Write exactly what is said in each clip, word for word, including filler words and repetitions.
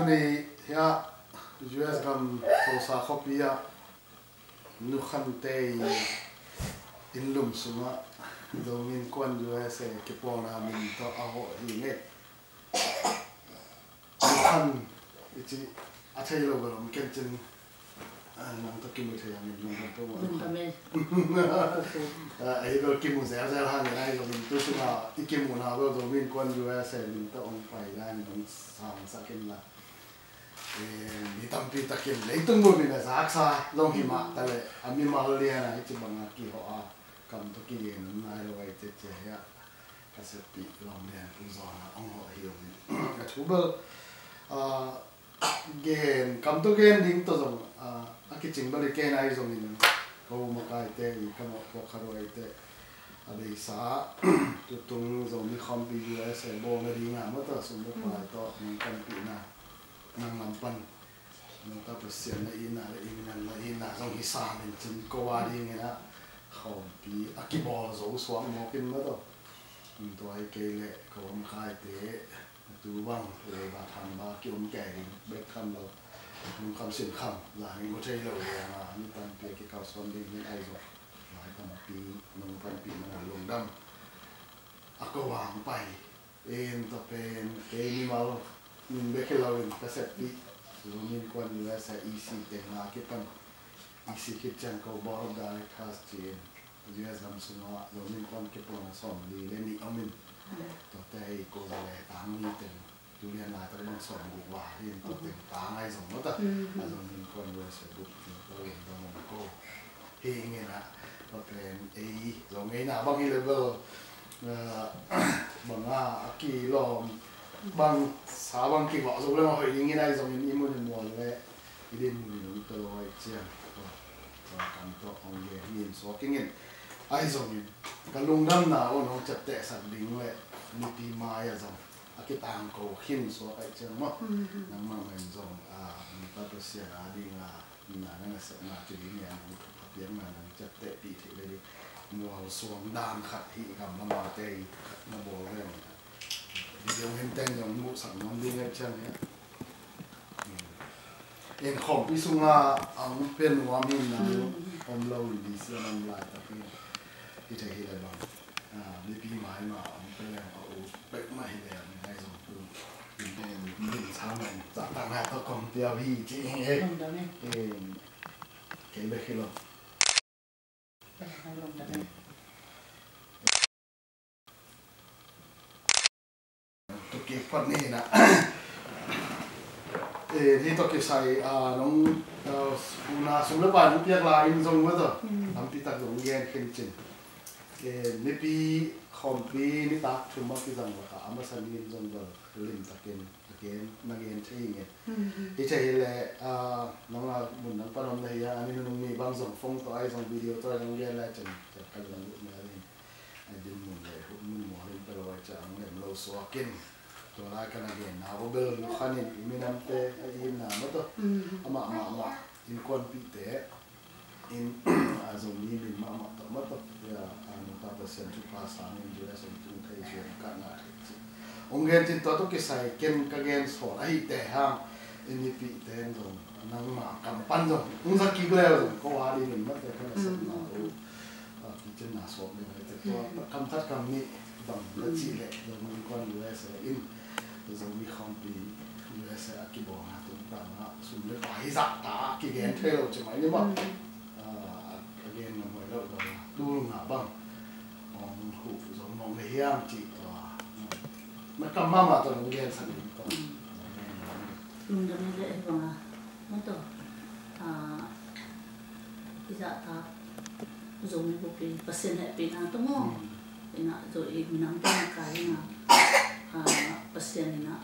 Ni hiah U S gam Tulsa khuapi ah Nu Khan te i inn lum sungah Zomi Innkuan U S A kipawlna min tawh a hawh hi ngei. Nu Khan i ci a thei lo bel om ken cin, ah, nang tawh kimu thei hangin lungdam peuhmah. Lungdam e. Ah, ei bel kimu zelzel hangin ahi zongin tu sungah i kimuhna bel Zomi Innkuan U S A min tawh hong pai lai in hong sangsak inla. Eh, mi tampi takin leitung bup in a zaksa zong hi mah ta leh a mimal lian a hih ci bangah kihawh a kam tawh kigen nai lo a i tete hi a ka seppih lawm lian kum zawn a hong hawh hi om in a thu bel, ah, gen kam tawh gen ding tawh zong, ah, a kicing bel i kei nai zongin ko makaite i ka mawhpuak khat uh a i teh a beisa tutung Zomi Khuampi U S A bawlna dingah mawtaw sum le pai tawh nang panpihna nang lam pan nang ta Pasian na itna le i minam na itna zong hi sam in cin ko a dingin a khawmpi a kibawl zo suak mawk in mawtaw. Tua hi kei leh ko a makaite a tu bang leiba thang ba ki-om kei ding bek tham lo. Lungkham sinkham zan i mu thei lo liang a mi tampi a kikalsuan ding hi ahi zong lai tampi nong panpih mana lungdam. A ko a hong pai in tua pen kei mimal min bek hi lo in ka seppih Zomi Innkuan U S A E C teng a kipan E C khit ciang ko Board of Directors ci-in U S gam sungah Zomi Innkuan kipawlna sawmli le nih om in tuate hi ko za le tang ni teng tu lian laitak bang sawmguk val hi in tua teng tang ahi zong mawtaw a Zomi Innkuan U S A group teng tua in zong om ko hi ing in ah tua pen ei Zo ngeina bang hi le bel, ah, bang a a kilawm bang sa bang kivah zo le ma hoih ding in ahi zongin i mun i mual le i din mun i nung tawh lo ahi ciang tua, tua kam tawh hong gen hi in suak ing in ahi zongin ka lungdamna un hong ciaptehsak ding le mipi mai a zong a kitangko khin suak ahi ciang maw nangmah mah in zong, ah, nungta Pasian a ding a na na nasepna ci ding a nang thupha piakna nang ciaptehpih theih le ding mual suang dan khat hi gam lamate in khat na bawl ve ung. Video hinteng zong muhsak nuam ding ahi ciang hi a. In khawmpi sungah a hong pia nuam hi nang om lo in D C a om laitak hi. Hi thei hi le bang. Ah, mipi mai mah a hong pia leng a ut pek mah hi le a ngai zong tu. In, in, in sa mah in sa tang a tawh kong pia hi ci hi. Lungdam hi. In, kei bek hi lo. Lungdam hi. Tua kik phot ni na. Eh, ni tua kisai, ah, nong, ah, una sum le pai nong piak la in zong mawtaw. Lampi tak zong gen khin cin. Eh, mipi khawmpi nitak thum a kizang laka a masa ni in zong bel lim takin a gen, na gen thei ing e. Hi thei hi le, ah, nong a mun nang pan om na hi a, a ni nunung ni bang zong phone tawh ai zong video tawh ai zong gen lai cin, cin ka lung lut ni a ding. A dinmun le hukmun mual in pelo a ciang lem lo suak in tua lai ka na genna uh bel Nu Khan in i minamte a itna mawtaw amah mahmah innkuanpihte in a Zomi min mahmah tawh mawtaw a nungta Pasian thupha sangin U S hong tung thei, Pasian kahna thei ci. Hong gen cin tua tawh kisai ken ka gen sawn ahite hang i mipihte in zong nangma kam pan zong hong za kik leu zong ko a dingin mate ka nasepna uh. Ah, kicin na sawm ding a tua kam khat kam nih bang na cih leh Zomi Innkuan U S A in Zomi Khawmpi U S A a kibawlna tungtang ah sum le pai zahta kigen thei lo ci mai ni maw. Ah, a gen ngam huai lo bang a tul nga bang hong huh zo mawk na hiam cih tua na kam mahmah tua nong gensak ding tua. Lungdam hi leh hi bang a mawtaw, ah, i zahtak Zomi bup i Pasian hehpihna tawh maw. Inah zo i minam tawh makai inah, ah, Pasian inah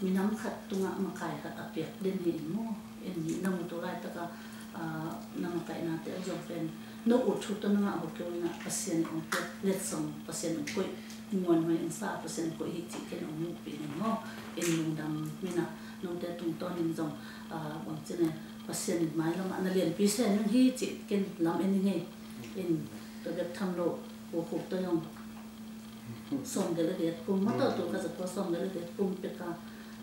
minam khat tungah makai khat a piak den hi in maw. In na mu tu laitakah, ah, na makaihnate a zong pen na ut thu tawh na ngah hok kei inah Pasian in hong piak letsong Pasian in koih muanhuai in sa Pasian in koih hi cih ken hong mukpih ning maw. In lungdam inah note tungtawn in zong, ah, bangci ne Pasian in mailamah na lianpi sen ning hi cih ken lam en ning hei. In tua bek tham lo, ko khuk tua zong sawm le giat kum mawtaw tu ka zakua sawm le giat kum peka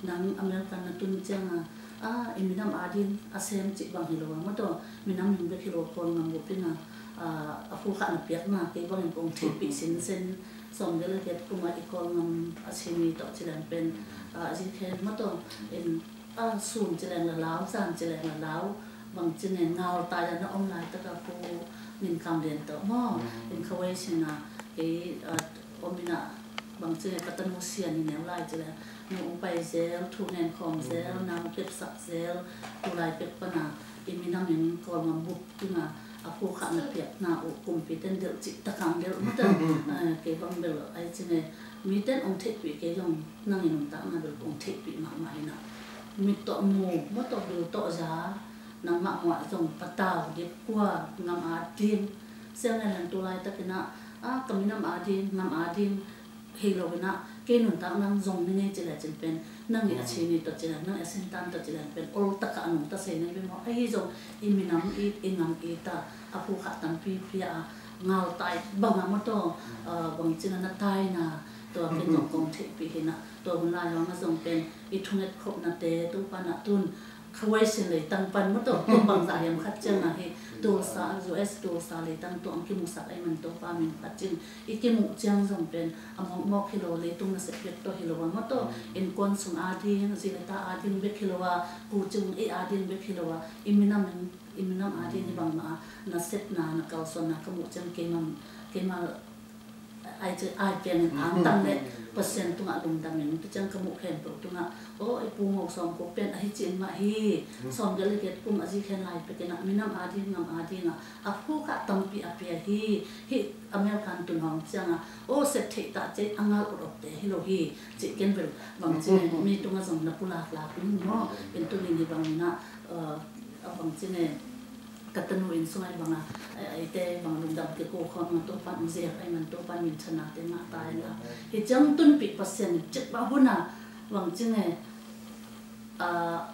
Nang America na tun cianga, a, i minam ading a sem cih bang hi lo a, maw taw, minam hing bek hi lo, Kawlgam bup in a, a, a phukhahna piakna kei bangin kong theihpih sinsen. Sawmgiat le giat kuma i Kawlgam a simi tawh ci leng pen, a, a zi khen, maw taw, in, a, sun ci leng la lau, zan ci leng la lau, bang ci nge, ngal tai a na om laitaka Pu Min Kam Lian tawh maw, in khawei sina kei, a, om ina, bang ci nge, ka tanu sian i neu lai ci leng, nu ong pai zel, thu ngen khawm zel, nau kepsak zel, tu lai pek pana i minam in Kawlgam bup tunga a phukhahna piakna uh kumpi ten delh cih takang delh, maw taw, a, kei bang bel ai ci nge, mi ten ong theihpih kei zong nang i nuntakna bel kong theihpih mahmah ina, mit tawh mu, maw taw, bil tawh za, nangmah muah zong patau, dip kua, ngam ading, siang ngen leng tu laitak ina, a, ka minam ading, ngam ading hi lo ina, kei nuntak nang zong ni ngei ci le cin pen, nang i a sini tawh ci le, nang i a sintan tawh ci le pen, ol taka a nungta sei nei be maw, ahi zong i minam it, i ngam it a, a phukhah tampi pia a, ngal tai banga, maw taw, a, bang cina na taina, tua ken zong kong theihpih hina, tua hun lai hong a zong pen, i thunget khopnate, Topa na tun, khawei sin leitang pan, maw taw, kum bangzah hiam khat cianga hi, Tulsa, U S Tulsa leitang tawh ong kimusak ei man, Topa min phat cin, i kimuh ciang zong pen, a mawkmawk hi lo, leitung nasep piak tawh hi lo a, maw taw, innkuan sung ading, zi le ta ading bek hi lo a, kucing ei ading bek hi lo a, i minam in, i minam ading hi bangmah a, nasepna, na kalsuanna ka muh ciang keimah, keimah ai ci, ai piangin angtang le Pasian tungah lungdamin, tu ciang ka muh khempeuh tungah, aw, i pu Ngo Sawm Kuk pen ahi cin mah hi, sawmgiat le giat kum a zi khen lai pekin a, minam ading, ngam ading a, a phukhah tampi a pia hi, hi American tun hong cianga, aw, sep theih ta cei a ngal utawkte hi lo hi, cih ken bel bang ci nge, mi tungah zong na pulaklak in maw, in tunin hi bangin a, a bang ci nge, ka tanu inn sungah i banga, a, eite bang lungdam kiko khawm nga, Topan ong ziak ei man, Topan minthanna te ngah ta hen la. Hi ciang tunpih Pasian in cik bah huna, bang ci nge, a,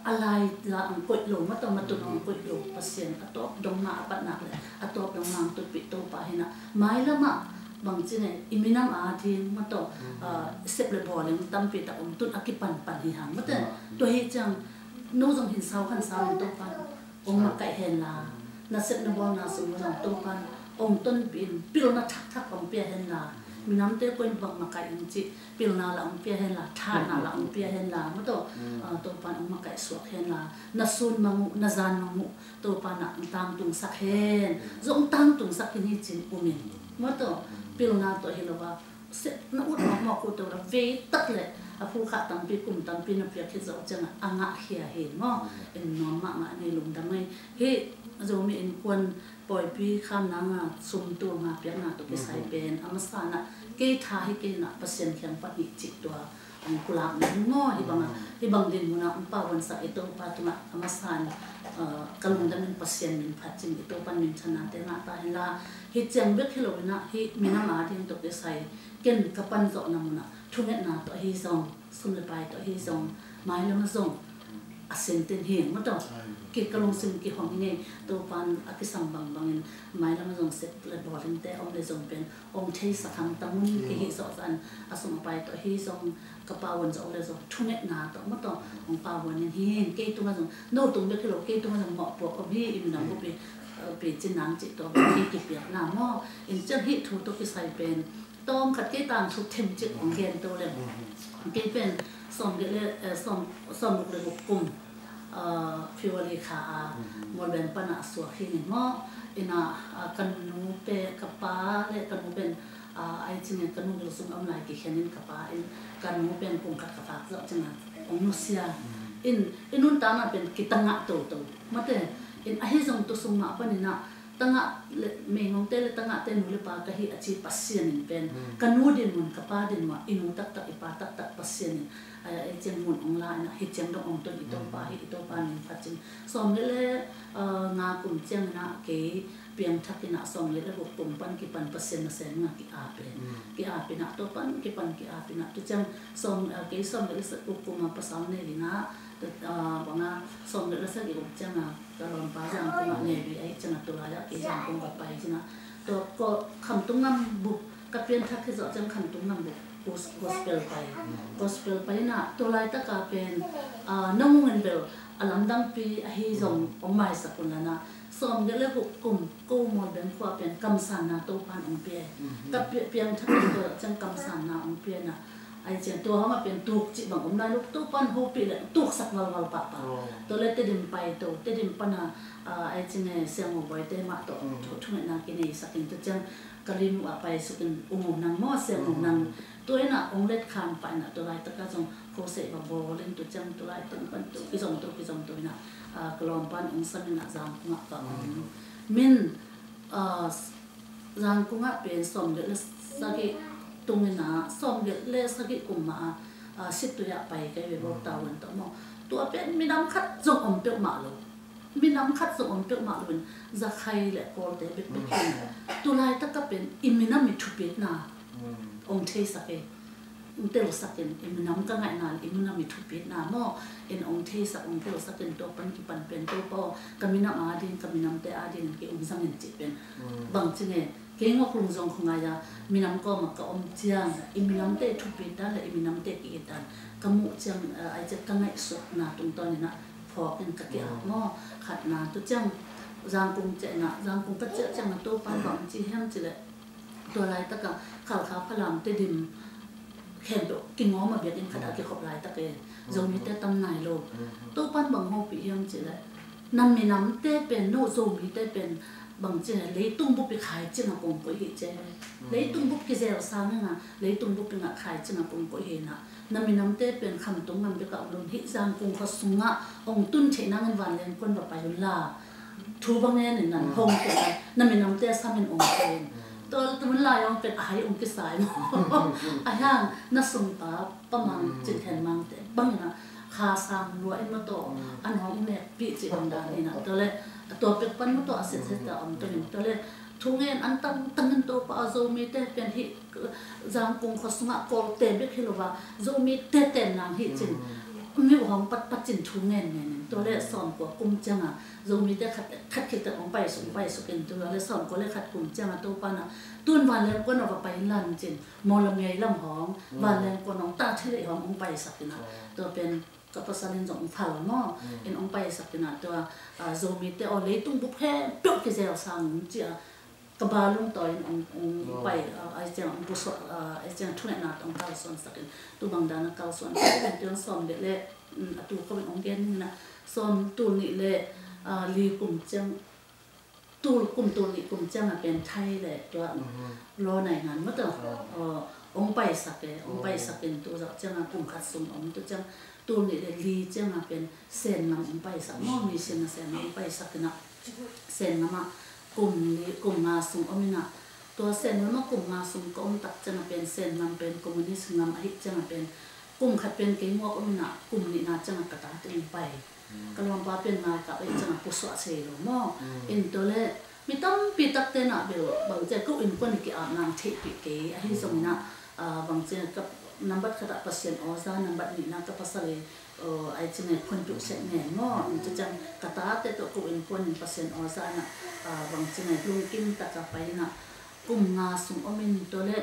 a lai la ang koih lo, mata matun ang koih lo Pasian, a tawp dong ma a patnak le a tawp dong ma ang tunpih Topa hina. Mailamah bang ci nge, i minam ading mata, a, sep le bawling tampi tak om tun a kipanpan hi hang mata. Tua hi ciang no zong hin sau khan sau in Topan ong makaih hen la, na sep na bawlna sung zong Topan ong tonpih in, pilna thakthak ong pia hen la, minamte koin bang makaih ing cih pilna la ong pia hen la, thana la ong pia hen la, mata, a, Topan ong makaih suak hen la, na sun mang uh, na zan mang uh, Topan a ong tangtungsak hen, zong tangtungsak in hi cin um in, mata, pilna tawh hi lo a, sep na ut mawkmawk uh tawh la vei tak le a phukhah tampi kum tampi na piak khit zawh ciangah a ngah khia hi maw? In nuam mahmah ni, lungdam ei. Hih Zomi Innkuan pawipi khamna nga sum tul nga piakna tawh kisai pen a masa inah kei tha hi kei inah Pasian kiang pan hih cih tua ang kulak ning maw? Hih bangah, hih bang dinmunah ang pawansak i Topa tungah a masa in, uh, ka lungdam in Pasian min phat cin i Topan minthanna te ngah ta hen la. Hih ciang bek hi lo inah hih minam ading tawh kisai ken ka pan zawhna munah thungetna tawh ahi zong, sum le pai tawh ahi zong, mailam a zong a sintin hi mataw. Ki ka lungsim kihong hi ngei, Topan a kisam bangbangin mailam a zong sep le bawlingte om le zong pen ong theisak hang ta mun kihih zawh zan, a sum a pai tawh ahi zong, ka pawan zawh le zong thungetna tawh mataw ong pawan in hi. Kei tungah zong, no tung bek hi lo, kei tungah zong mawhpuak om hi, i minam bupi, uh, pi cin nang cih tawh bek hi kipiakna maw? In ciang hih thu tawh kisai pen tawm khat kei tangthu themcik ong gen to lem. Kei pen sawmgiat le, eh, sawm, sawmguk le guk kum, ah, February kha a Melbourne pana a suak hi ning maw? Ina, ah, ka nu pen, ka pa le ka nu pen, ah, ai cingin ka nu gil sung a om lai kikhen in ka pa in ka nu pen kum khat ka fak zawh cingin ong nusia. In, i nuntakna pen kitangah toto mate. In ahi zong tusung mah paninah tangah le, meingongte le tangahte nu le pa ka hi a ci Pasian in pen ka nu dinmun, ka pa dinmun, i nu taktak, i pa taktak Pasian in, a, a, i ciang mun ong la inah hi ciang dong ong tun i Topa hi, i Topa min phat cin. Sawmgiat le, a, nga kum ciang inah kei piangthak inah sawmgiat le guk kum pan kipan Pasian nasem nga ki-ap e. Ki-ap inah Topan kipan ki-ap inah tu ciang sawm, a, kei sawmgiat le guk kum a pasal nei inah, a, banga sawmgiat le sagih guk ciang a ka lawmpa Zangkong ah Navy ah i cin a, tulai ah kei Zangkong ka pai cin a. Tua ko Khamtung Ngam Bup ka pianthak hi zawh ciang Khamtung Ngam Bup Gos- gospel pai. Gospel pai inah tua laitaka pen, ah, nang ungin bel a lamdangpi ahi zong om maisak un lanah, sawm gel le guk kum ko Mualbeng khua pen kamsanna Topan ong pia. Ka pi- piangthak in tua ciang kamsanna ong pia inah, ai ciang tua hangah pen tuk cih bang om lai lo, Topan hopih le tuksak valval pahpah. Tua le Tedim pai to, Tedim pana, ah, ai ciang e Siang Ung Boite mah tawh thu- thungetna kineisak in tua ciang Kalim uh ah paisuk in ung uh nang maw, Siang Ung nang. Tua inah ong let khan pah inah tua laitaka zong khuaseih va bawl in tua ciang tua laitak pan tua kizom tua kizom tua inah, ah, ka lawmpan ong sam inah Zangkung ah ka ong min, ah, Zangkung ah pen sawm gel le sagih tung inah sawm gel le sagih kum mah ah, ah, Situi ah pai kei ve Bawktavuan tawh maw. Tua pen minam khat zong om peuhmah lo. Minam khat zong om peuhmah lo in Zakhai le Kawlte bekbek in tua laitaka pen i minam i thupitna ong theisak e. Ong telsak in, i minam ka ngaihna le i minam i thupitna maw, in ong theisak ong telsak in tua pan kipan pen Topa aw, ka minam ading, ka minamte ading in kei ong zang in cih pen bang ci nge, kei ngawk lung zong khuangai a, minam kawmah ka om ciang i minamte i thupit dan le i minamte ki-it dan ka muh ciang, eh, ai ciang ka ngaihsutna tungtawn inah phawk in ka kiah maw. Khatna tua ciang Zangkung ciah inah, Zangkung ka ciah ciang a Topa bang ci hiam cih leh, tua laitaka Khalkha, Falam, Tedim khempeuh kingawm a biakinn khat ah kikhop laitak e. Zomite tam nai lo. Topan bang hopih hiam cih leh, na minamte pen, no Zomite pen bang ci nge, leitung bup i khaici inah kong koih hi ci e. Leitung bup kizel sang inah leitung bup i ngah khaici inah kong koih hi inah, na minamte pen khamtung ngam bek ah om lo in hih Zangkung khua sungah ong tun theih nangin vanleng kuan va pai un la, thu va ngen in nan hong kei lai, na minamte a samin ong kei in. Tua tun lai ong pen a hai ong kisai maw. A hiang na sungpa Pa Mang, Cin Khen Mangte bang inah kha sang lua in maw tawh an hong i nekpih cih bang dan inah. Tua le a tua pek pan maw tawh a sitset a om tung in. Tua le thu ngen an tangtang in Topa aw, Zomite pen hih Zangkung khua sungah Kawlte bek hi lo a, Zomite ten nang hi cin. Mi uh hong patpat cin thu ngen ngen in. Tua le sawmkua kum ciang a Zomite khat, khat khit teh ong paisuk, ong paisuk in tua le sawmkua le khat kum ciang a Topa inah tun vanleng kuan a va pai in lan cin. Mawlam ngei lam hong, vanleng kuan ong ta thei le hong ong paisak inah. Tua pen ka pasal in zong ong phal maw. In ong paisak inah tua, ah, Zomite aw, leitung bup khempeuh kizel sang ung ci a, ka balung tawi in ong, ong pai, ah, ai ciang ong pusuak, ah, ai ciang thungetna tawh ong kalsuansak in. Tu bang dan a kalsuan sak in tua sawm le le, mm, a tu ko in ong gen inah sawm tul nih le, ah, li kum ciang, tul kum tul nih kum ciang a pen Thai le tua law nai ngan maw tawh, ah, ong paisak e, ong paisak in tu zawh ciang a kum khat sung om tu ciang tul nih le li ciang a pen Sen ngam ong paisak maw, mission a Sen ngam ong paisak inah Sen ngam ah kum li, kum nga sung om inah. Tua Sen ngam ah kum nga sung ka om tak ciang a pen Sen ngam pen communist ngam ahih ciang a pen kum khat pen kei ngawk om inah kum nihna ciang a ka tate ong pai. Ka lawmpa pen ngalkap ahih ciang a pusuak sei lo maw. In tua le mi tampi takte inah bel bang ci a ko innkuan i ki-apna ong theihpih kei ahi zong inah, ah, bang ci a ka nambat khat ah Pasian aw za, nambat nihna ka pasal i, oh, ai ci nge khonpeuh sek ngen maw. In tua ciang ka tate tawh ko innkuan in Pasian aw za inah, ah, bang ci nge lungkim taka pai inah kum nga sung om in tua le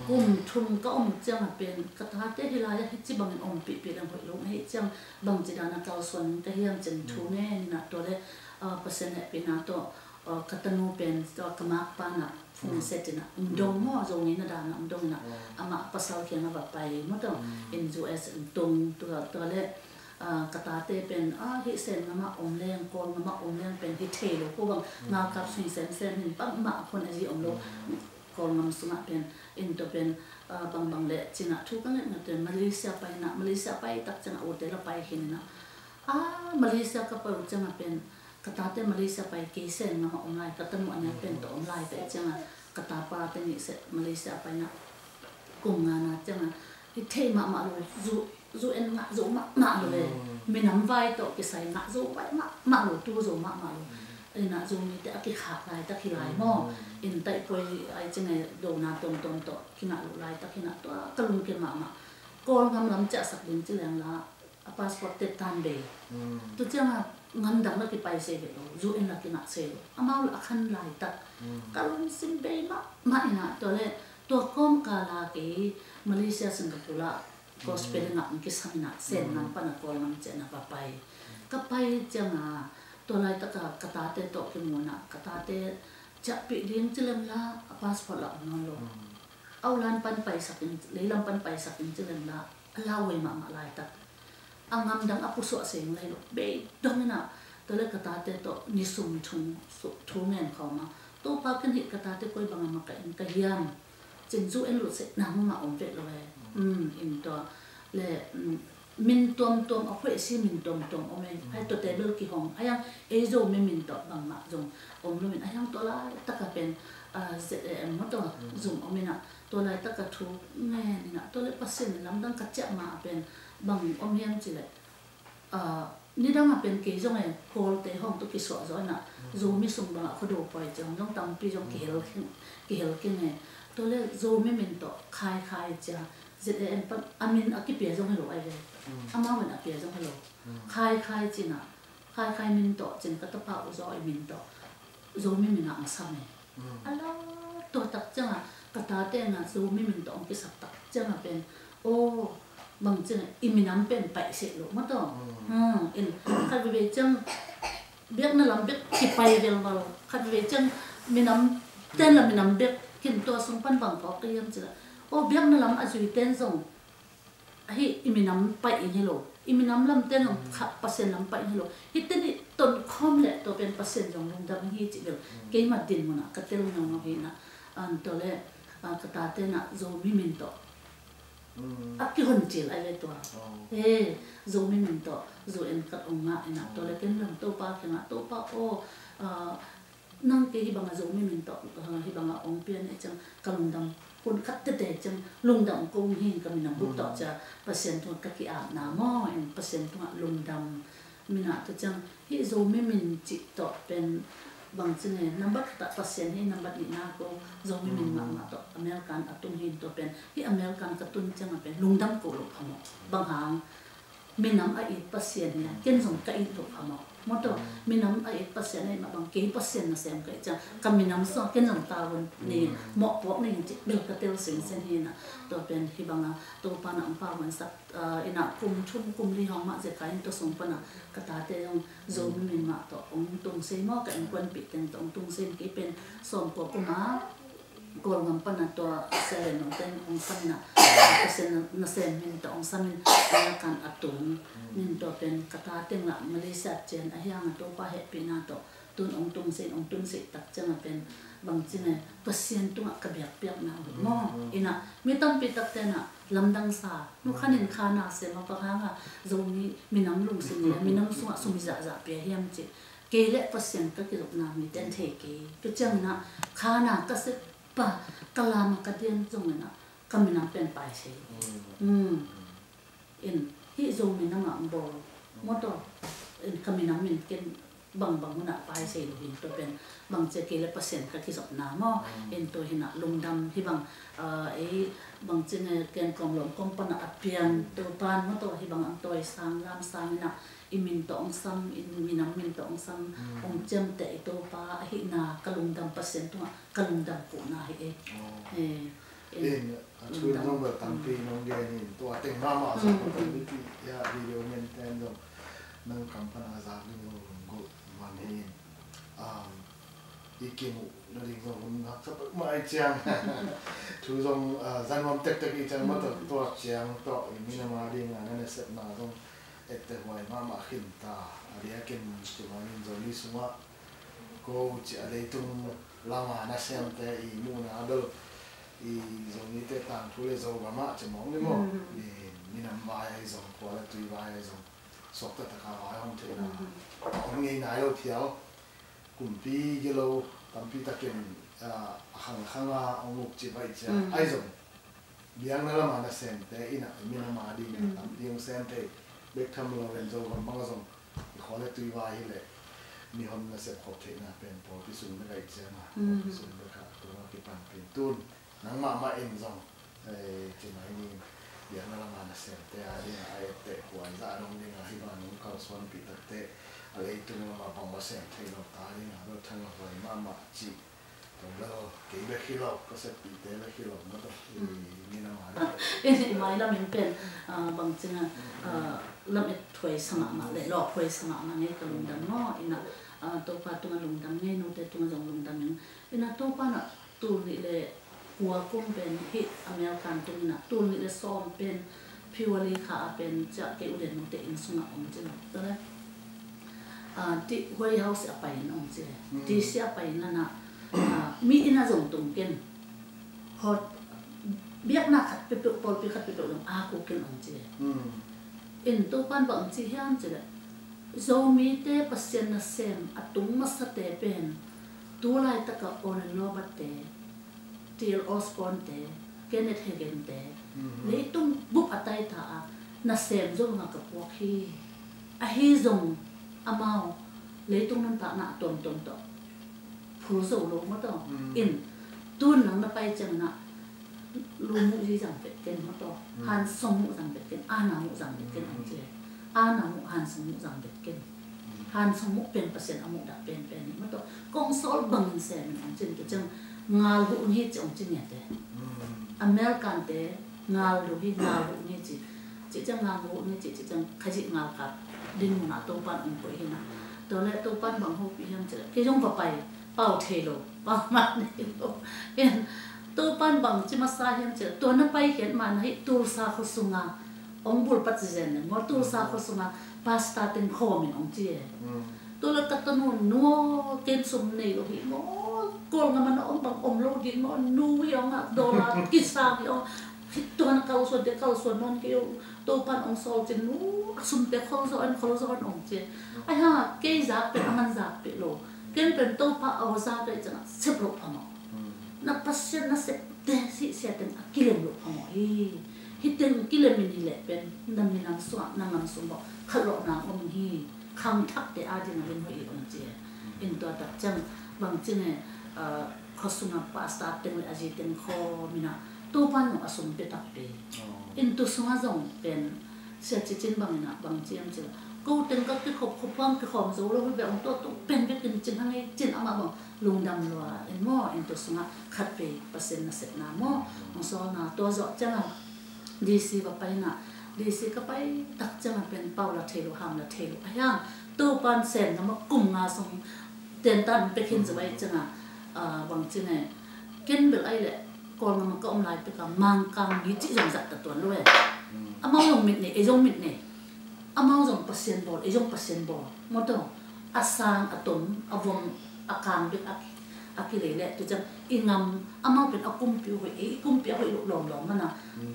kum thum ka om uh ciang a pen ka tate hi lai a hi ci bangin ompihpih leng hoih lo ahih ciang bang ci dan a kalsuan ung ka hiam cin thu ngen inah tua le, ah, Pasian hehpihna tawh, ah, ka tanu pen tua ka makpa inah phone set inah ong dong maw, Zo ngeina dan a ong dong inah amah pasal kiang a va pai maw tawh in U S ong tung tua, tua le, ah, ka tate pen, ah, hih Sen ngam ah om leng, Kawl ngam ah om leng pen hi thei lo ko bang, ngalkap sui semsem in bangmah a khon a zi om lo. Kawl ngam sungah pen in tua pen, ah, bangbang le ci inah thu ka ngetnget pen Malaysia pai inah, Malaysia pai tak ciang a ute la pai khin inah, ah, Malaysia ka pai uh ciang a pen ka tate Malaysia pai, kei Sen ngam ah om lai, ka tanu a nek pen tawh om lai ka hih ciang a ka tapate nih seh Malaysia pai inah kum ngana ciang a, i theih mahmah lo, zu, zu en ngah zo mahmah lo e. Minam vai tawh kisai ngah zo vai mahmah lo, tu zo mahmah lo. Inah Zomite a kikhak laitak hi lai maw. In taihpuai ai ci nge dona tuamtuam tawh kingah loh laitak hi inah tua ka lungkia mahmah. Kawl ngam lam ciahsak ding ci leng la a passport tet tan bei. Tu ciang a ngam dang la kipai sei ve lo, U N la kingah sei lo. Amau la a khan laitak ka lungsim bei mahmah inah tua le Tua kawmkala kei Malaysia, Singapore ah gospel i ngah hong kisam in ah, Sen ngam pan a Kawl ngam ciang a va pai. Ka pai ciang a, tua laitaka ka tate tawh kimu in ah, ka tate ciahpih ding ci lem la, a passport lah om nawn lo. A ulan pan paisak in, leilam pan paisak in ci lem la, a lauhuai mahmah laitak. A ngamdang a pusuah seng lai lo, bei dong in ah, tua le ka tate tawh ni sum thung, su-, thu ngen khawm a, Topa, ken hih ka tate koi bang a makaih in ka hiam? Cin zu en lut seh, nangmah om vet lo e. Mm, in tua le, mm, min tuamtuam, a khuaisi min tuamtuam om e. Hai tua table kihong, a hiang ei Zomi min tawh bangmah zong om lo in, a hiang tua laitaka pen, ah, Z A M maw tua, zum om in ah, tua laitaka thu ngen in ah, tua le Pasian in lamdang ka ciah ma a pen bang om hiam ci le, ah, nidang a pen kei zong e, Kawlte hong tawh kisuah zaw in ah, Zomi sung bangah Khuado pawi ciang zong tampi zong kihel keng, kihel keng e. Tua le Zomi min tawh Khai Khai ciang, Z A M pan a min a kipia zong hi lo ai ve. Amau in a pia zong hi lo. Khai Khai ci in ah, Khai Khai min tawh cin ka tapa U Zaw i min tawh Zomi min ah hong sam e. A la tua tak ciang a, ka tate in ah Zomi min tawh hong kisap tak ciang a pen, aw, bang ci in ah i minam pen paih seh lo maw tua. In khat veve ciang biakna lam bek kipai velval, khat veve ciang minam ten la minam bek kin tua sung pan bang phawk ka hiam ci la, aw, biakna lam a zui ten zong ahi, i minam paih in hi lo, i minam lamte zong kha Pasian lam paih in hi lo. Hihte nih tonkhawm le tua pen Pasian zong lungdam hi cih bel keimah din munah ka tel ngaungau hi in ah, an tua le, ah, ka tate in ah Zomi min tawh a kihon cil ai ve tua. He, Zomi min tawh zu en khat ong ngah in ah, tua le ken lam Topa kiangah, Topa aw, ah, nang kei hih bangah Zomi min tawh, ah, hih bangah ong pian e ciang ka lungdam, kun khat tete ciang lungdam kong hi in ka minam buk tawh cia Pasian tungah ka ki-apna maw, in Pasian tungah lungdam. Minah tua ciang hih Zomi min cih tawh pen bang ci nge, nambat khatah Pasian hi, nambat nihna ko Zomi min mahmah tawh American a tung hi in tua pen, hih American ka tun ciang a pen lungdam ko lo phamawh. Bang hang? Minam a it Pasian hi a, ken zong ka it loh phamawh. Maw tua, minam a it Pasian ahih mah bang, kei Pasian nasem ka hih ciang ka minam sungah ken zong tavuan nei in, mawhpuak nei in cih bel ka tel sinsen hi in ah, tua pen hih bangah Topa in ah hong pavuansak, ah, in ah kum thum kum li hong mah zekai in tua sung pan ah ka tate zong Zomi min mah tawh hong tung sei maw, ka innkuanpih teng tawh hong tung sei in, kei pen sawmkua kum a Kawlgam pan a tua Sia Lian Nong ten hong sam in ah, Pasian nasem min tawh hong sam in, American a tung. Min tua pen ka ta teng lah Malaysia cian a hiang a Topa hehpihna tawh tun hong tung sih, hong tun sih tak ciang a pen bang ci nge, Pasian tungah ka biakpiakna uh hi maw. In ah mi tampi takte in ah lamdang sa, nu khan in kha na sem a, bang hang a Zomi minam lungsim le minam sungah sum zahzah pia hiam ci. Kei le Pasian ka kizopna mite in thei kei. Tua ciangin ah kha na ka sep pa, ka lam a ka dian zongin ah ka minam pen pai sei. Mm. In hih Zo minam ah bawl maw tua. In ka minam in ken bangbang hun ah pai sei lo hi in tua pen bang ci a, kei le Pasian ka kizopna maw. In tua hi in ah lungdam hih bang, ah, ei bang ci nge, ken kawm lawm kawm pan ah a pian Topa in maw tua hih bang ang tawi sang lam sang in ah i min tawh hong sam, i minam min tawh hong sam, hong ciamteh i Topa ahihna ka lungdam, Pasian tungah ka lungdam kohna hi e. Eh, in a thu in zong bel tampi nong gen in, tua teng mahmah zong ka tel mipih ia video ngen ten zong nang kam pan a zak ding zong lunggulh man hi in. Um, i kimuh nading zong hun haksa peuhmah ahih ciang thu zong, ah, za nuam tektek ahih ciang, mah tawh tuak ciang tawh i minam a ding a na nasepna zong etteh huai mahmah khin ta. A diakin cimah in Zomi sungah ko ci a, leitung lama nasemte i muhna bel i Zomite tangthu le Zogam ah cimawng ni maw, i minam vai ahi zong, khua le tui vai ahi zong, suakta taka vai hong theihna a om ngei nai lo phial. Kumpi gilo tampi takin, ah, a khangkhang a hong uk cih baih ciang ahi zong, biakna lama nasemte in ah i minam a ding a tampi hong sem thei bek tham lo in, Zogam bang zong i khua le tui vai hi leh mihon nasep khop theihna pen pawlpi sung bek ahih ciang a, pawlpi sung bek ah tua kipanpih tun nangmah mah in zong, eh, cimai ni in biakna lama nasemte a ding a a etteh huai zah dong ding a, hih bang nong kalsuanpih takteh a leitung lama bangmah sem thei lo ta ding a bel thang a huai mahmah cih Lo, kei bek hi lo, ka seppihte bek hi lo, na tawh, i, mi na ngai. I, i mailam in pen, ah, bangcing a, ah, lamet thuai sa mahmah le, lawh thuai sa mahmah ngei ka lungdam maw, ina, ah, Topa tungah lungdam ngei, note tungah zong lungdam ing. Ina Topa na tul nih le kua kum pen hih American tung ina, tul nih le sawm pen February kha a pen ciah kei u le note inn sungah om ci lo. Tua le, ah, ti White House a pai in om ci le. Mm. D C a pai in ana, ah, mi ina zong tung ken. Hot biakna khat peuhpeuh, pawlpi khat peuhpeuh zong a ku ken om ci le. Mm. In Topan bang ci hiam ci le. Zomite Pasian nasem a tung masate pen tu laitaka Oral Roberts te, T L Osborn te, Kenneth Hagin te, mhm, leitung bup a taita a nasem zo nga ka puak hi. Ahi zong amau leitung nuntakna a tuamtuam tawh phul zo lo maw tawh. Mm. In tun nang na pai ciangin ah lu muh zi zang vet ken maw tawh. Mm. Han song muh zang vet ken, ana muh zang vet ken, mm, ang ci. Ana muh han song muh zang vet ken. Mm. Han song muh pen Pasian a muh dah penpen hi maw tawh. Kong sawl bangin sem in ang cin tu ciang ngal huh hi ci ang ci ngiate. Mm. American te ngal lu hi, ngal lu ni ci. Ci ciang ngal lu ni ci, ci ciang Khazih ngalkap ding mun ah Topan ong koih hi na. Tua le Topan bang hopih hiam ci le kei zong va pai, pau thei lo, pau mah nei lo. En, Topan bang ci masa hiam ci le tua na pai hian mah na hi Tulsa khua sunga ong bulpat zizen le maw, Tulsa khua sunga pastor teng khawm in ong ci e. Mm. Tua le ka tanu nu, ken sum nei lo hi maw, Kawlngam a na om bang om lo ding maw, nu hi ong a dollar kisang hi ong. Hi tua na kalsuan te kalsuan nawn kei ong, Topan ong sawl cin nu, a sum te khol zaw an, khol zaw an ong ci. Ai ha, kei zak pen a man zak peh lo. Ken pen Topa a aw zak kei cin a sep lo phamawh. Mm. Na Pasian nasep te sihsia teng a kilem lo phamawh hi. Hi teng kilem in hi leh pen na minam sungah na ngam sung bawh khat lawh nang om hi. Khangthakte a ding a lunghoih hi om ci e. In tua tak ciang bang ci nge, ah, khua sunga pastor teng le a zi teng khawm in a Topan zong a sum pia takpi. Oh. In tu sunga zong pen sia ci cin bang in a bang ci am ci lo. Ko teng ka kikhop khop huang kikhawm zo lo hi bek ong tua tu pen bek in cin hang ei cin amah bang lungdam lua in maw, in tu sungah khat vei Pasian nasepna maw, ong sawlna tua zawh ciangah D C va pai na, D C ka pai tak ciangah pen pau la thei lo, ham la thei lo. A hiang Topan sem ngam a kum nga sung tentan pek hin zo ai ciangah, ah, bang ci ngai. Ken bel ai leh Kawlngam a ka om lai pek a Mangkang mi cih zong zat ta tuan lo e. Mm. Amau zong mit nei, ei zong mit nei. Amau zong Pasian bawl, ei zong Pasian bawl. Maw tawh, a sang, a tom, a vom, a kang bek a, a kilei leh tu ciang i ngam, amau pen a kumpi hoih, ei kumpi a hoih loh lawmlawm mana. Mm.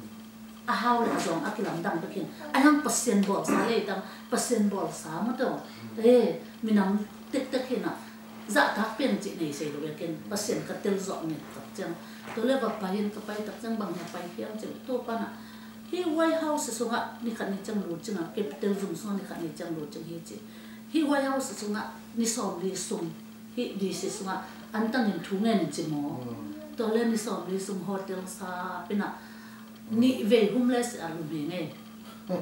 A hau le a zawng a kilamdang bek hin. A hiang Pasian bawlsa leitang, Pasian bawlsa maw tawh. Mm. Eh, minam tektek hin a, zahtak piang cih nei sei lo e ken, Pasian ka tel zawh nget tak ciang. Tua le va pai in ka pai tak ciang bang hia pai hiam cih, tua pan a. Hih White House sungah ni khat ni ciang lut cing a, Capitol zum sungah ni khat ni ciang lut cing hi ci. Hih White House sungah ni sawmli sung, hih D C sungah an tangin thu ngen in ci maw. Mm. Tua le ni sawmli sung hotel sa pina nih vei homeless a lum hi ngei.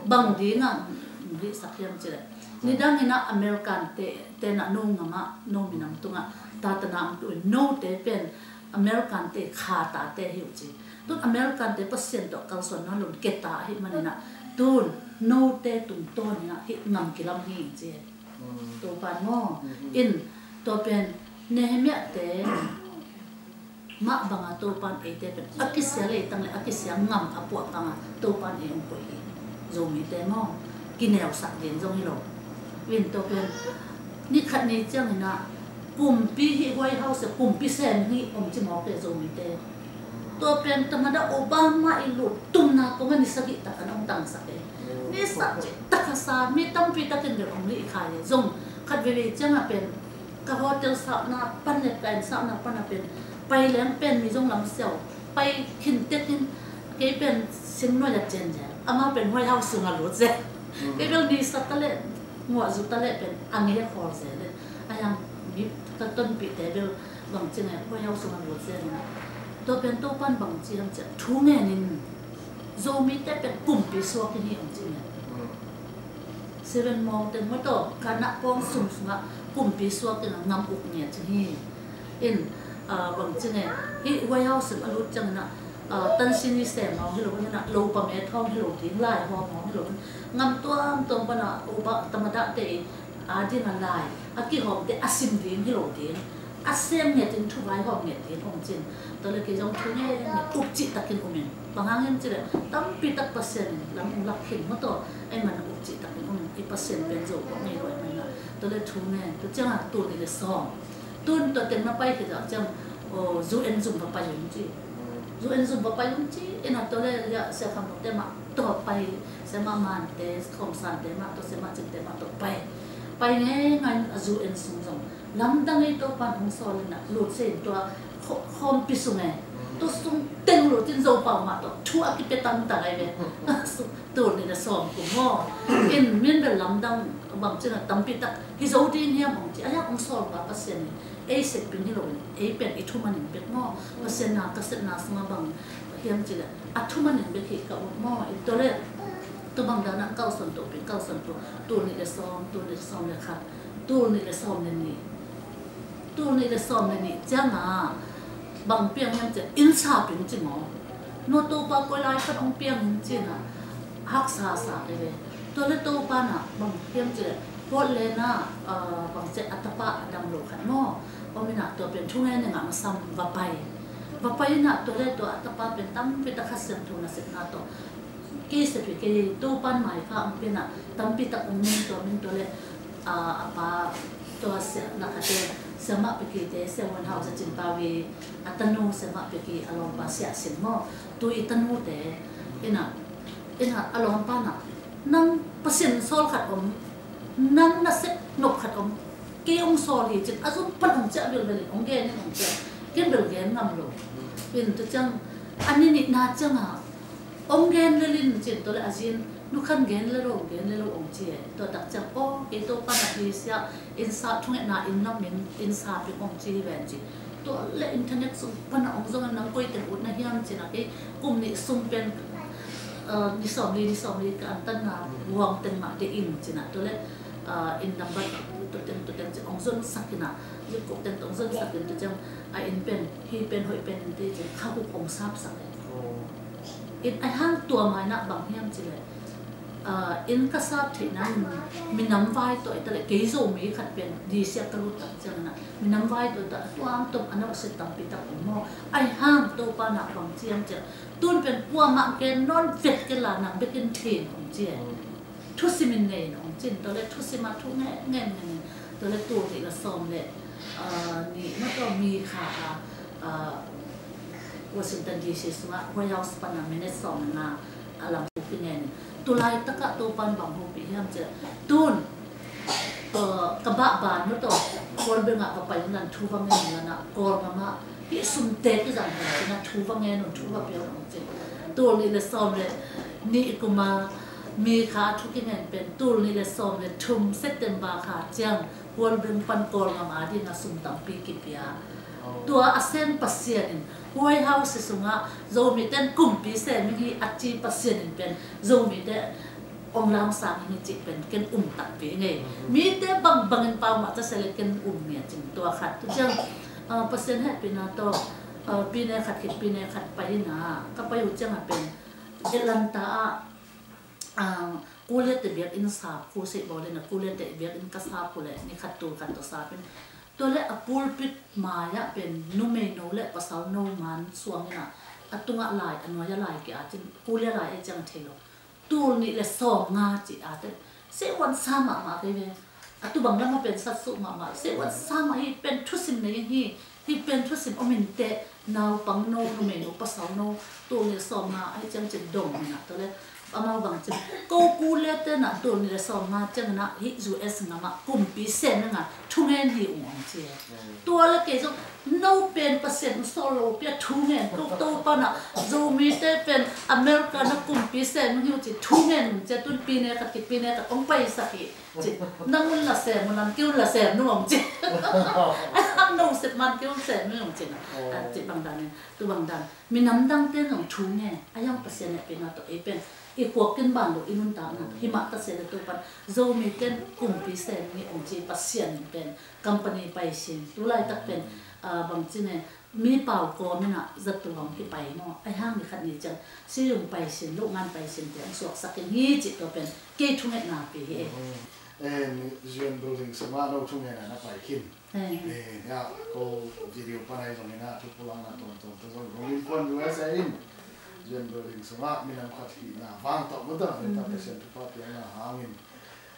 Bang ding a, mm, hih sak hiam ci le. Nidang in a American te, te na no ngam a, no minam tungah, tatana ang tu in no te pen, American te kha tate hi uh ci. Tun American te Pasian tawh kalsuan na lun keta ahi manin a, tun note tungtawn in a hih ngam kilam hi ci. Mm. Topan maw. Mm-hmm. In, tua pen Nehemiah te mah banga Topan eite pen a kisia leitang le a kisia ngam a puah banga Topan ei ong koih hi. Zomite maw. Kineusak ding zong hi lo. In tua pen ni khat ni ciangin a kumpi hi White House a kumpi sem hi om ci mawk e Zomite. Tua pen tamada Obama i lut tumna kong a ni sagih tak an ong tangsak e. Ni sagih tak a sa mi tampi takin bel ong lih khai e. Zong khat veve ciang a pen ka hotel sahna pan le ka inn sahna pan a pen pai leng pen mi zong lam siau pai khin tekin kei pen singnuai a cian zel. Ama pen White House sunga lut zel. Mm. Kei bel ni sa ta le nguah zu ta le pen a ngei a khawl zel le. A yang mi ka tonpihte bel bang ci ngai White House sunga lut zel na. Tua pen Topan bang ci ham ci thu ngen in Zomite pen kumpi suak in hi ang ci ngai. Mm. Seven mawng teng maw tawh ka nah pawng sum sungah kumpi suak in a ngam uk ngiat ci hi. In Bang ci nge, hih White House in a lut ciangin ah, tansin i sem hong hi lo in ah, lo pa me thawng hi lo ding, lai hawm hong hi lo in, ngam tuamtuam pan ah upa tamada te i a ding a lai a kihawmte a sim ding hi lo ding, a sem nget in, thu vaihawm nget ding hong cin. Tua le kei zong thu nge nge, upcih takin um in. Bang hang hiam ci le, tampi tak Pasian in lam ong lak khin maw, tua ei man upcih takin um in. I Pasian pen zo kawk ngei lo ei man ah. Tua le thu nge, tua ciang a tul nih le sawm tun tua teng na pai khit ah ciang, U N zum va pai ung ci. U N zum va pai ung ci, ina tua le ya Sia Kham Luk te mah tua pai, Sia Mah Man te, Khawm San te mah tua, Sia Mah Cing te mah tua pai. Pai ngei ngei a U N sung zong lamdang ei Topan hong sawl ina lut se in tua kho-, khawmpi sung e. Tua sung teng lut in Zopau mah tua thu a kipia tamtak ai ve. Tul nih le sawm kum maw. In min bel lamdang bang cina tampi tak hi zo ding hiam hong ci. A hiang hong sawl pa Pasian in ei sep pin hi lo in, ei pen i thuman in bek maw. Pasian na ka sepna sungah bang hiam ci le, a thuman in bek hi ka ut maw. I tua le tua bang dan a kau son tua pin, kau son tua, tul nih le sawm, tul nih le sawm le khat, tul nih le sawm le nih. Tul nih le sawm le nih ciang a bang piang hiam ci, inn sa pin ci maw. Nua Topa koi lai khat hong piang in cina haksa sa kei ve. Tua le Topa na bang hiam ci le, Portland ah, bang ci a tapa a dam lo khat maw. Om ina tua pen thu nge ning a masam va pai. Va pai ina tua le tua a tapa pen tampi tak Kha Siangtho nasepna tawh kei sep hi kei, Topan maipha ong pia ina tampi tak ong nung tua min tua le, a, a pa tua Sia, na khate, Sia Mah Peki te, Sia Wan Hau, Sia Cin Pau i a tanu, Sia Mah Peki a lawmpa Sia Sin maw. Tu i tanu te ina, ina a lawmpa na, nang Pasian sawl khat om, nang na sep nop khat om, kei ong sawl hi cin, a zum pan ong ciah vilvel in ong gen in ong ciah, ken bel gen ngam lo. In tu ciang a ni nihna ciang a ong gen lel in cin, tua le a zin, Nu Khan gen le lo, gen le lo ong ci e. Tua tak ciang, aw, kei Topa na hi sia, inn sa thungetna inn lam in, inn sa pin ong ci hi ven ci. Tua le internet sung pan a ong zong in nang koi teng ut na hiam cina kei kum nih sung pen, ni sawm li, ni sawm li ka antanna huang teng mah te in cina. Tua le inn number tu teng, tu teng ci ong zon sak ina, zin kuk teng ong zon sak in tu ciang a inn pen, hi pen, hoih pen in te ci, kha kuk ong sap sak e. In a hang tua mai na bang hiam ci le, inn ka sap theih nang minam vai tua i ta le, kei Zomi khat pen di siak ka lut tak ciang na minam vai tua i ta tuam tuam a nauset tampi tak om maw. A hang Topa na bang ciam ciang tun pen kuamah gen nawn vet kei la nang bek in thin om ci e. Thusim in nei na om cin, tua le thusim a thu nge nge nge nge. Tua le tul nih le sawm le nih maw, tua mi kha a Washington D C sungah White House pan a minute sawm nga a lam hu kingen in. Tulai takah Topan bang hopih hiam ci le, tun ka bah ban maw, tua Kawlbeng ah ka pai un lan thu va ngen un lan ah Kawlgam ah hih sumte kizang hun cin a thu va ngen un, thu va pia un ci. Tul nih le sawm le nih kum a mi kha a thu kingen pen tul nih le sawm le thum September kha ciang Kawlbeng pan Kawlgam a ding a sum tampi kipia. Tua a sem Pasian in White House sungah Zomite in kumpi sem ing hi a ci Pasian in pen Zomite ong lamsang ing hi cih pen ken um takpi ngei. Mite bangbang in pau mah ta se le ken um ngia cing tua khat. Tu ciang Pasian hehpihna tawh pine khat khit pine khat pai ina ka pai uh ciang a pen Atlanta ah kuliate biakinn sap khu sei bawl ina, kuliate biakinn ka sap khu le ni khat tul khat tawh sap in. Tua le a pulpit mai ah pen numei no le pasal no man suang ina, a tungah lai, a nuai a lai ki a cin, kulia lai ei ciang a thei lo. Tul nih le sawm nga ci a te. Sehwan sa mahmah kei ve. A tu bang lam a pen sat suh mahmah. Sehwan sa mah hi pen thusim nei hi. Hi pen thusim om in te, naupang no, numei no, pasal no, tul nih le sawm nga ahi ciang cin dong hi na tua le. Amau bang cin. Ko kuliate na tul nih le sawm nga ciang na hi U S ngam ah kumpi sem nga thungen hi ung ong ci e. Tua le kei zong no pen Pasian sawl lo pia thungen, ko Topa na Zomite pen America na kumpi sem hi uh ci thungen ci a, tun pine khat khit pine khat ong pai sak hi. Ci, nang un la sem un lan kei un la sem nu ong ci. A no sep man kei un sem nu ong ci na. Ci bang dan in, tu bang dan. Minam dangte zong thu nge, a yang Pasian hehpihna tawh ei pen i khuak kin ban lo i nuntakna hi mah ta se le Topan Zomite in kumpi sem ni ong ci Pasian in pen company pai sin. Tu laitak pen Ah, bangci nge, mi pau kawm in ah zattu hong kipai maw? Ahi hang ni khat ni ciang, si yung pai sin, lo ngan pai sin te hong suaksak in hi cih tua pen kei thungetna pi hi. Eh, ni U N building sungah no thungetna na pai khin. Eh. Eh, ya, ko video pan ahi zongin ah, thupulakna tuamtuam te zong, Roman kuan U S A in, U N building sungah minam khat hihna vang tawh maw ta, ta Pasian thupha piakna hangin,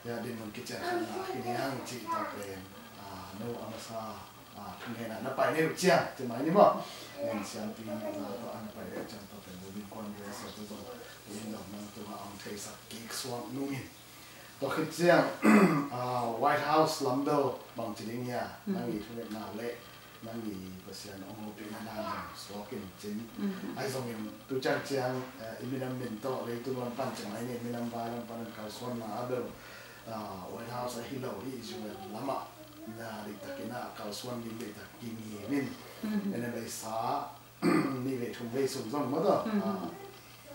ya, din mun kician khatna khin hi hang cih tua pen, ah, no a masa, ah, thungetna na pai ni uh ciang, ci mai ni maw. Nen siampi na tua an pai ni uh ciang tua pen Roman kuan U S A te zong, in dong nang tua hong theisak kik suak nungin. Tua khit ciang, ah, White House lam bel bangci ding hia, nang i thungetna le nang i Pasian hong hopihna dan zong suak in cin. Ahi zongin tu ciang ciang, eh, i minam min tawh leitung lam pan ci mai ni, minam vai lam pan an kalsuanna a bel, ah, White House ahi lo hi Israel lamah na deihtakin ah kalsuan ding deihtak kingim in. En a beisa nih vei thum vei sung zong maw tawh. Ah,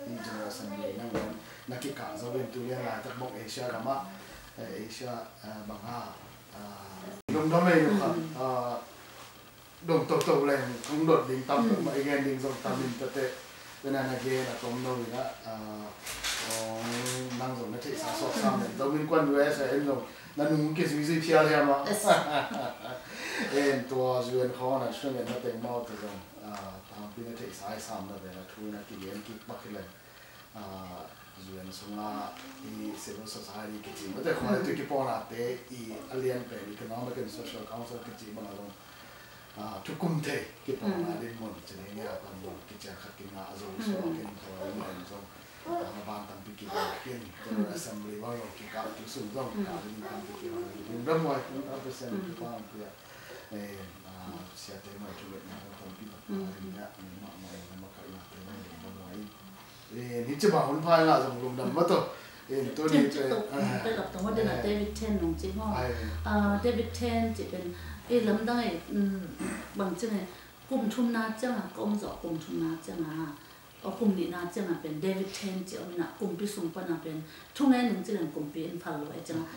i General Assembly nang wan na kikah zo in tu lian laitak bawk Asia gamah, eh, Asia, eh, banga, ah, lungdam ei lo kha, ah, dong toto leng kong dot ding tam tuk mah i gen ding zong tam in tate. Tena na gen a tom no in ah, ah, ong nang zong na theihsa suak sam leng. Zomin kuan U S A en zong na nung kizuizui phial hiam ah. En tua U N khawng na suan na teng mau te zong. Ah, tampi na theihsa i sam na ve na thu na kigen kik bak hi leng. Ah, U N sungah i civil society kici mate khawng tu kipawlnate i a lian pen Economic and Social Council kici bang a zong, ah, thukum thei kipawlna din mun ci ni ngia pan mun kician khat kingah a zo suak in thawi mun zong, ah, van tampi kingah in General Assembly bang zong kikah tu sung zong kah din tampi kingah in ram wai kung tampi sian kipang pia. Eh, ah, siate mai thu le na tampi tak pa in ya ni ma ma in ma ka ina te mai ram wai. Eh, ni ci ba hun phai nga zong lungdam ma to. Eh, tu ni te, ah, pe lap tong wa de na David Ten nong ci ngo. Ah, David Ten ci pen, eh, lamdang eh, mm, bang ci ne, kum thum na ciang a, ka om zo kum thum na ciang a, o kum ni na ciang a pen, David Ten ci om na, kumpi sung pan a pen, thungen nong ci leng kumpi in phal lo eh ciang a.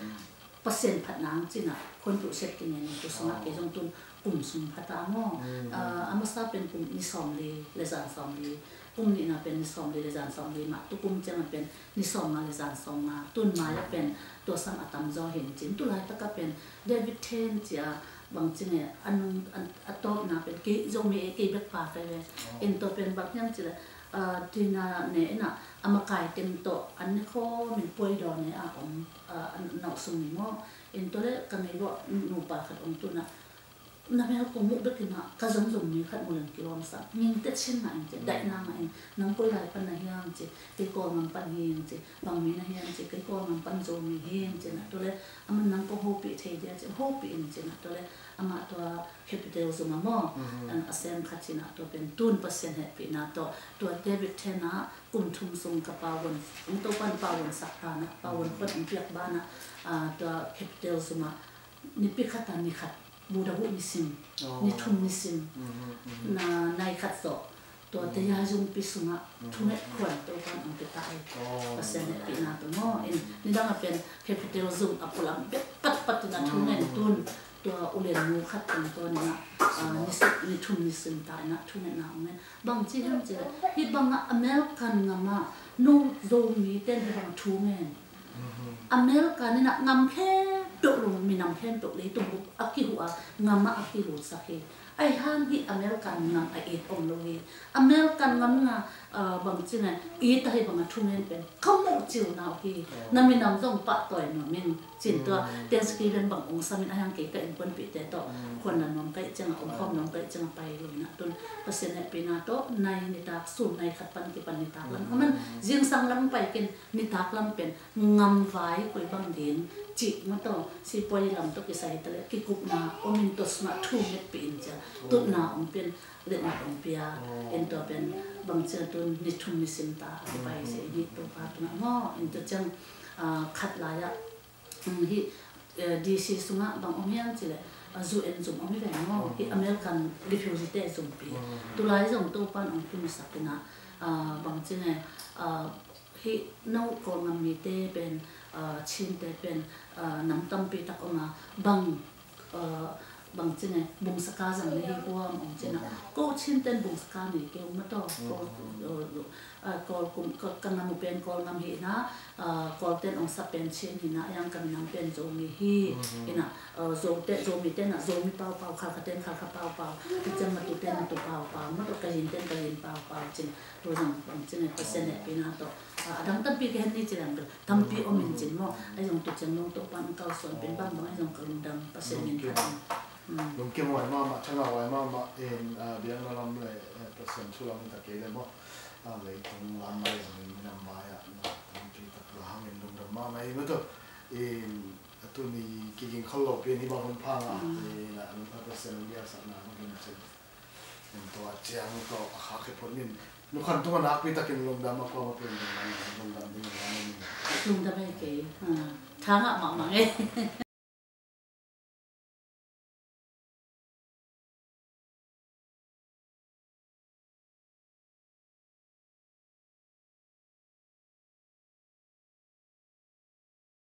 Pasian phatna ang cina, khon tu set kingen tu sungah kei zong tun kum sung phata maw. Ah, a masa pen kum ni sawm li le zan sawm li, kum nihna pen ni sawm li le zan sawm li mah, tu kum ciang a pen ni sawm nga le zan sawm nga, tun mai a pen tua sang a tam zaw hin cin, tu laitak a pen David Ten cia bang cin e, a nung, a, a tawpna pen kei zong mi e kei bek pa kai ve. In tua pen bang hiam ci le, ah, tuina ne ina a makai teng tawh an ne khawm in puai daw ne a om. Ah, a nauh sung ni maw? In tua le ka ngei bawh nupa khat om tuna. Na mel kong muh bek ina ka zong zong mi khat mu leng kilawm sa. Nging tet sin na in ci, daih na ma in. Nang koi lai pan na hiang ci, kei kawl ngam pan hiang ci, bang mi na hiang ci, kei kawl ngam pan zo mi hiang ci na. Tua le, aman nang kong hopih thei dia ci, hopih in ci na. Tua le, ama tua capital zuma maw? An a sem khat ci na, tua pen tun Pasian hehpihna tawh. Tua David Ten a, kum thum sung ka pawon, ong to pan pawon sak bana, pawon khon ong piak bana, ah, tua capital zuma, nipi khat a ni khat, budabu ni sim, ni thum ni sim, na nai khat zo, tua te ya zung pi sunga, thunget khuan to pan ong pita ai. Pasian hehpihna to maw, in, nidang a pen capital zum a pulang, bet pat pat ina thungen tun, tua ulen mu khat teng tua nina, ah, ni suk, ni thum ni sim ta ina thungetna ong en. Bang ci hiam ci le, hi banga American ngama no Zomi ten hi bang thungen. American ina ngam khempeuh lung, minam khempeuh leitung bup a kihuh a ngama a kilutsak hi. Ahi hang hi American ngam a it om lo hi. American ngam nga, ah, bang ci ngai, it a hi banga thungen pen. Ka muh cil nau hi. Na minam zong pahtawi nuam in. Cin tua, Thanksgiving bang ong samin a hiang kei ka innkuanpihte tawh, khuan na nuam kaih cianga, ong khawm nuam kaih cianga pai lo ina tun, Pasian hehpihna tawh, nai nitak, sun nai khat pan kipan nitak lam. Aman, zingsang lam pai kin nitak lam pen, ngamvai koi bang ding, cih ma tawh, sipuai lam tawh kisai tale, kikupna, omin tua sungah thu ngetpih in cia, tutna ong pin, letna ong pia, in tua pen, bang cia tun, ni thum ni sim ta, a kipai sia, in hi tua pa tuna maw, in tua ciang, ah, khat lai ah, Um, hi, eh, D C sungah bang om hiam ci le, ah, U N zum om hi ve maw, hi American refugee te zumpi. Tulai zong Topan ong pumsak ina, ah, bang ci nge, ah, hi no Kawl ngam mite pen, ah, Chin te pen, ah, nam tampi tak om a, bang, ah, bang ci nge, bungsaka zang na hi kuam ong ci na. Ko Chin ten bungsaka nei kei ung mataw. Ko, uh, uh, Kawl kum, ka, ka ngam uh pen Kawl ngam hi na, uh, Kawl ten ong sa pen Chin hi na, yang ka minam pen Zomi hi. Ina, uh, Zo te, Zomi ten a Zomi paupau, Khalkha ten Khalkha paupau, Icem Matu ten Matu paupau, mataw Kayin ten Kayin paupau ci na. Tu zang bang ci nge, Pasian hehpihna tawh, uh, a dang tampi ka hen ni ci lang, tampi om in cin maw. Ahi zong tu ciang nong Topa in kalsuan pen bangbang ahi zong ka lungdam Pasian min khat. Lungkim huai mahmah, thangah huai mahmah in, ah, biakna lam le, eh, Pasian thu lam hi ta kei le maw. Ah, leitung lam le, minam mai ah, na tampi tak la hangin lungdam mahmah hi mataw. In, a tuni kiging khol lo pi ni bang hun phang ah, in, ah, Pasian biaksak na hangin cin. Tua ciang tawh a khak hi phot nin, nu khan tungah nakpi takin lungdam a kuama pen lungdam ding a lungdam ding. Lungdam e kei. Thangah mahmah e.